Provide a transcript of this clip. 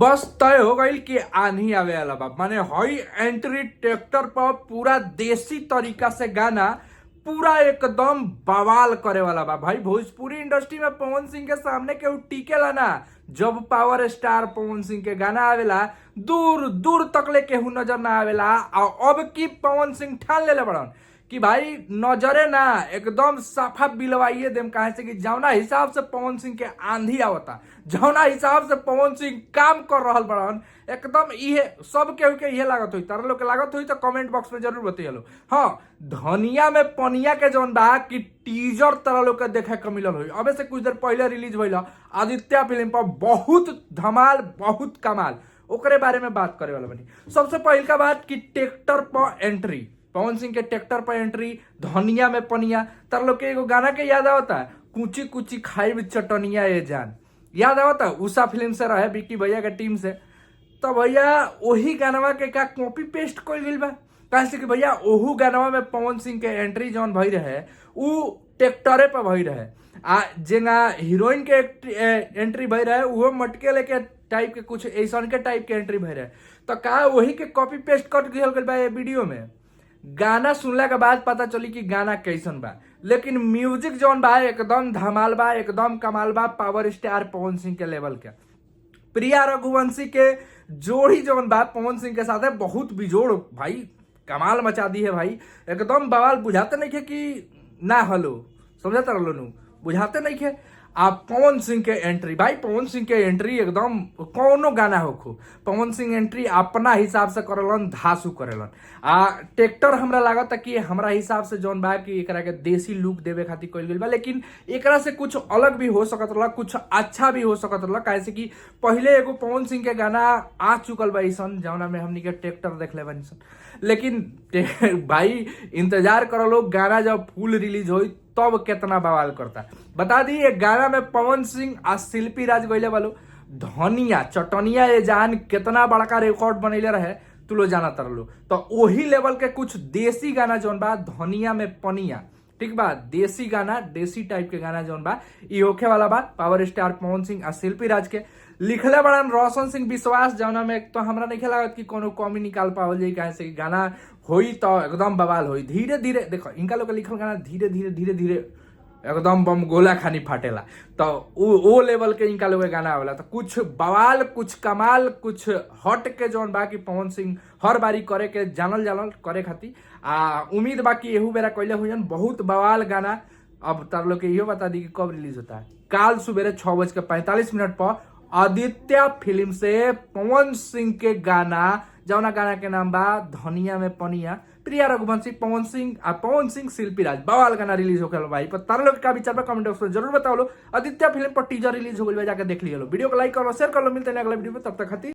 बस तय हो गईल कि आंधी आवे वाला बा। माने हई एंट्री ट्रैक्टर पर पूरा देसी तरीका से गाना पूरा एकदम बवाल करे वाला बा। भाई भोजपुरी इंडस्ट्री में पवन सिंह के सामने केहू टिकेला ना। जब पावर स्टार पवन सिंह के गाना आवेला, दूर दूर तक ले केहू नजर ना आवेला। आ अब की पवन सिंह ठान लेले बड़न कि भाई नजरे ना, एकदम साफा बिलवाइए देम। काहे से कि जौना हिसाब से पवन सिंह के आंधी आवता, जौना हिसाब से पवन सिंह काम कर रहल बड़न, एकदम इहे सब केहू के इहे लागत होई। तारा लोग के लागत होई तो कमेंट बॉक्स में जरूर बतइलो। हाँ, धनिया में पनिया के जौन बा कि टीजर तारा लोग के देखे के मिलल होई। अबे से कुछ देर पहले रिलीज भइल आदित्य फिल्म पर, बहुत धमाल, बहुत कमाल। ओकरे बारे में बात करे वाला बनी। सबसे पहिल का बात कि ट्रैक्टर पर एंट्री, पवन सिंह के ट्रैक्टर पर एंट्री, धनिया में पनिया। तार लोग के एगो गाना के याद आवता, कुची कुची खाई चटनिया ये जान, याद आवता? उषा फिल्म से रहे, विक्की भैया के टीम से। तो भैया वही गानवा के का कॉपी पेस्ट कइल गइल बा? काहे से कि भैया ओहू गानवा में पवन सिंह के एंट्री जौन भई रहे, उ ट्रैक्टरे पर भई रहे। आ जेंगा हीरोइन के एंट्री भई रहे, उहो मटके लेके टाइप के कुछ ऐसन के टाइप के एंट्री भई रहे। तो का वही के कॉपी पेस्ट कर दिहल गइल बा ये वीडियो में? गाना सुनला के बाद पता चली कि गाना कैसन बा, लेकिन म्यूजिक जौन बा एकदम धमाल बा, एकदम कमाल बा, पावर स्टार पवन सिंह के लेवल के। प्रिया रघुवंशी के जोड़ी जौन बा पवन सिंह के साथ है, बहुत बिजोड़ भाई, कमाल मचा दी है भाई, एकदम बवाल। बुझाते नहीं खे कि ना हलो, समझाता रहो नु, बुझाते नहीं खे। आ पवन सिंह के एंट्री भाई, पवन सिंह के एंट्री एकदम, कौनो गाना होखो, पवन सिंह एंट्री अपना हिसाब से करेलन, धासु करेलन। आ ट्रैक्टर हमरा लागत कि हमरा हिसाब से जौन बा कि एकरा के देसी लुक देवे खातिर कइल गेल बा, लेकिन एकरा से कुछ अलग भी हो सकत रहला, कुछ अच्छा भी हो सकत रहला। काहे से कि पहले एगो पवन सिंह के गाना आ चुकल बा ऐसन, जौना में हमनी के ट्रैक्टर देखले बानी सन। लेकिन भाई इंतजार करो लोग, गाना जब फुल रिलीज होई तब केतना बवाल करता। बता दी, ये गाना में पवन सिंह आ शिल्पी राज गइले बालो। धनिया चटनिया ये जान केतना बड़का रिकॉर्ड बनैले रहे, तू लो जाना तरलो। तो वही लेवल के कुछ देसी गाना जौन बा धनिया में पनिया, ठीक बा, देसी गाना, देसी टाइप के गाना जौन बा ई होखे वाला बा। पावर स्टार पवन सिंह आ शिल्पी राज के लिखले बड़न रोशन सिंह विश्वास, जौना में तो हमरा नहीं लागत कि कोनो कमी निकाल पावल जाई। काहे से कि गाना होई तो एकदम बवाल होई। धीरे धीरे देखो, इनका लोग के लिखल गाना धीरे धीरे धीरे धीरे एकदम बम गोला खानी फाटेला। तो वो लेवल के इनका लोग के गाना आवेला। तो कुछ बवाल, कुछ कमाल, कुछ हट के जौन बा कि पवन सिंह हर बारी करे के जानल जानल करे खातिर आ उम्मीद बा कि एहू बेरा कैले हुई बहुत बवाल गाना। अब तार लोग के इहो बता दी कि कब रिलीज होता है। काल सुबेरे 6:45 पर आदित्य फिल्म से पवन सिंह के गाना, जौना गाना के नाम बा धनिया में पनिया, प्रिया रघुवंशी, पवन सिंह आ पवन सिंह शिल्पी राज, बवाल गाना रिलीज होकर भाई। पर तारा लोग का विचार पर कमेंट बॉक्स में जरूर बताओ लो। आदित्य फिल्म पर टीजर रिलीज हो गई, जाकर देख लियो। वीडियो को लाइक करो, शेयर कर लो। मिलते हैं अगला वीडियो में, तब तक खातिर।